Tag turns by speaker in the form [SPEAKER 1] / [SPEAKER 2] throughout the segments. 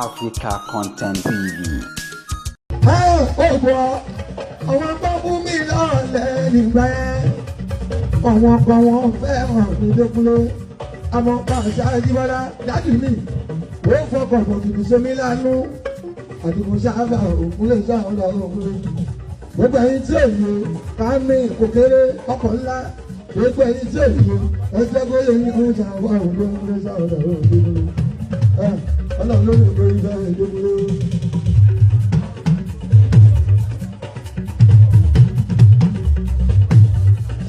[SPEAKER 1] Africa Content TV.
[SPEAKER 2] Àwọn tó fún mi lọ́lẹ̀ nígbà yẹn, àwọn kan wọ́n fẹ́ràn mi lókúlé, àmọ́ pàṣẹ àjíbọ́lá dájú mi, ó fọkàn bọ̀gìnì sómi lánú, àdìgún sáfà òkúlé sáfà òkúlé. Gbogbo ẹ̀yin tí òye ká mi kò kéré ọkọ̀ ńlá, gbogbo ẹ̀yin tí òye ẹjẹ́ kó yẹ ní ọ̀hún sáfà òkúlé sáfà òkúlé. Ọlọ́run ló ní ìgbóyún sáfà òkúlé.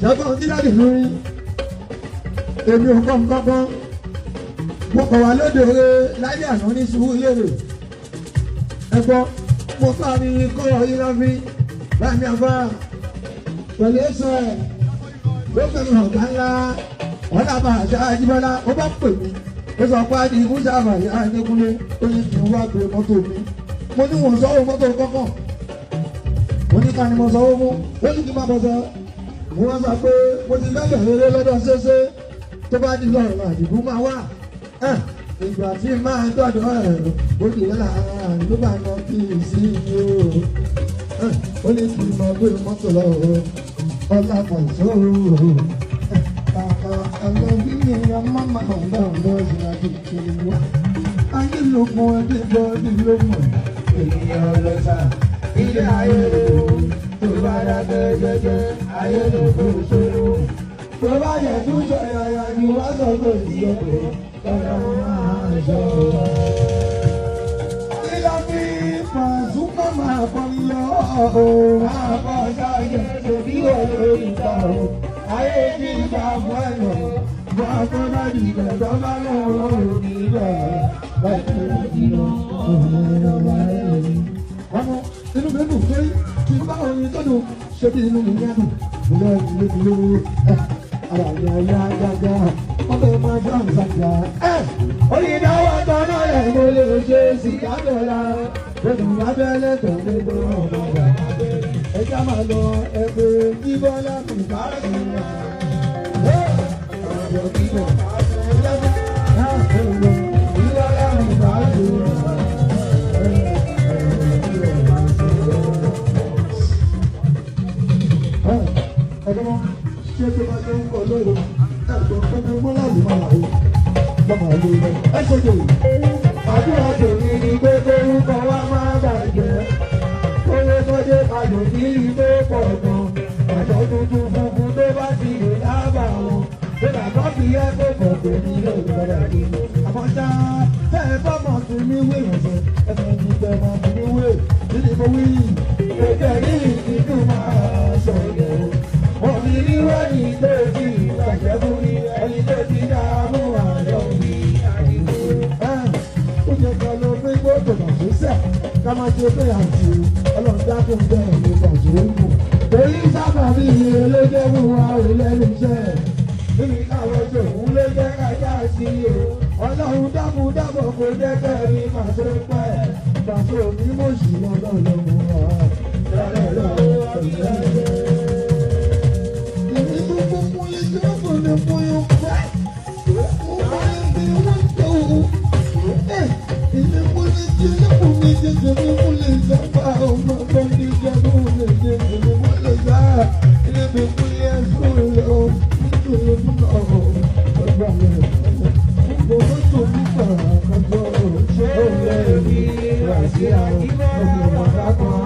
[SPEAKER 2] Ṣẹ́gbọ́n tí dáàdì lórí èmi ò kọ́ nǹkan mo kọ̀ wá lóde eré láyé àná ní sùúrù lérè ẹ̀gbọ́n mo fà mí kọ́ yín lọ́fín báyìí àfà pẹ̀lú ẹ̀sọ́ ẹ̀ ló fẹ́ràn ọ̀gá ńlá ọ̀làbà àṣà àjíbọ́lá ó bá pè mí ó sọ pé àdì ikú sábà yá Adékúnlé ó ní kí n wá gbé mọ́tò mi mo ní wọ́n sọ́wọ́ mọ́tò kọ́kọ́ mo ní ká ni mo sọ́wọ́ mú ó ní kí n má bọ́ sọ. Wọ́n sọ pé mo ti fẹ́ bẹ̀rẹ̀ lọ́dọ̀ ṣeéṣe tó bá di lọ́rùn àdìgún máa wà. Ìgbà tí máa dọ̀dọ̀ ẹ̀ ó di lọ́la ló bá nà kí n sí i o. Ó ní kí n máa gbé mọ́tò lọ ọlá pàṣẹ o. Bàbá ọlọ́bí mi ya máma ọ̀dọ́ ọ̀dọ́ ìrìnàjò ìṣẹ̀lẹ̀ wá. Ayé ló mọ ẹbí bọ́ọ̀dì ló mọ̀.
[SPEAKER 3] Ènìyàn lọ sá ilé ayé o. Tó bá dákẹ́ jẹ́jẹ́ ayé ló kó ṣòro.
[SPEAKER 2] Tó bá yẹ tún sọ yàyà ni wá sọ pé ìyọ̀pẹ̀ ọ̀rọ̀ máa ṣọ. Ilé mi Pasuma máa kọ́ lọ o, máa kọ́ sáyẹ̀ ṣèbí olórí ta o. Ayé ti gbà fún ẹ̀ lọ, máa kọ́ dájú ìgbẹ̀dọ́ bá lọ́wọ́ òbí rẹ̀ láìpẹ́ ìdílé ọmọ inú mi dùn pé kí n bá orin tó dùn ṣe bí inú mi ní àdùn ìlú ìlú ìlú ara mi ọ̀yá gágá wọ́n fẹ́ máa jọ ìsàjà. Onídàáwọ̀ tọ́nà rẹ̀ mo lè ṣe sìgá bẹ̀rẹ̀ lónìí lábẹ́lẹ̀ tó ń gbé ọmọ rẹ̀. Ẹ já máa lọ ẹgbẹ́ bíbọ́lá mi bá sí wa. Ọ̀rọ̀ bíbọ̀ bíbọ́lá mi bá sí wa. Ẹ̀gbọ́n ṣé tó bá jẹ́ ń kọ lóru ẹ̀gbọ́n pẹ́pẹ́ mọ́ láàlú máa wò lọ́mọ ló lọ. Ẹ ṣojú
[SPEAKER 3] Àdúrà tèmi ni pé kórúkọ wa máa bàjẹ́. Kówó tó dé ayò ní ilé pọ̀ gan. Àjọ tuntun funfun tó bá ti lè lábà wọn. Bí bàbá fi ẹ́ kó kọ̀ pé ní ilé ìgbọ́dọ̀ kí.
[SPEAKER 2] Àmọ́ ṣá tẹ́ ẹ bá mọ̀ sí mi wé ìrànṣẹ́ ẹ̀fẹ̀ ní tẹ́ mọ̀ sí mi wé níbi mo wí.
[SPEAKER 3] Ètò yìí ti dùn máa sọ̀rọ̀. Omi wíwọ́ ní tó ti ìbàjẹ́ fún mi, ẹni tó ti dààmú àjọ mi àdìgbò.
[SPEAKER 2] Ó jẹ́ ká lọ pé gbọ́dọ̀ bàṣẹ́ sẹ̀ ká má ṣe pé àǹtí ọlọ́run dákun bẹ́ẹ̀ ló bàṣẹ́ ń kù.
[SPEAKER 3] Torí sábà bí iye ló jẹ́ fún wa ò lẹ́nu iṣẹ́. Níbi káwọn tòun ló jẹ́ kájá sí o. Ọlọ́run dákun dábọ̀ kó jẹ́ kẹ́rin pàṣẹ pẹ́.
[SPEAKER 2] Pàṣẹ òní mò sí ọlọ́run wa.
[SPEAKER 3] Ṣé o lè rí ràṣíà òkè bàbá kan?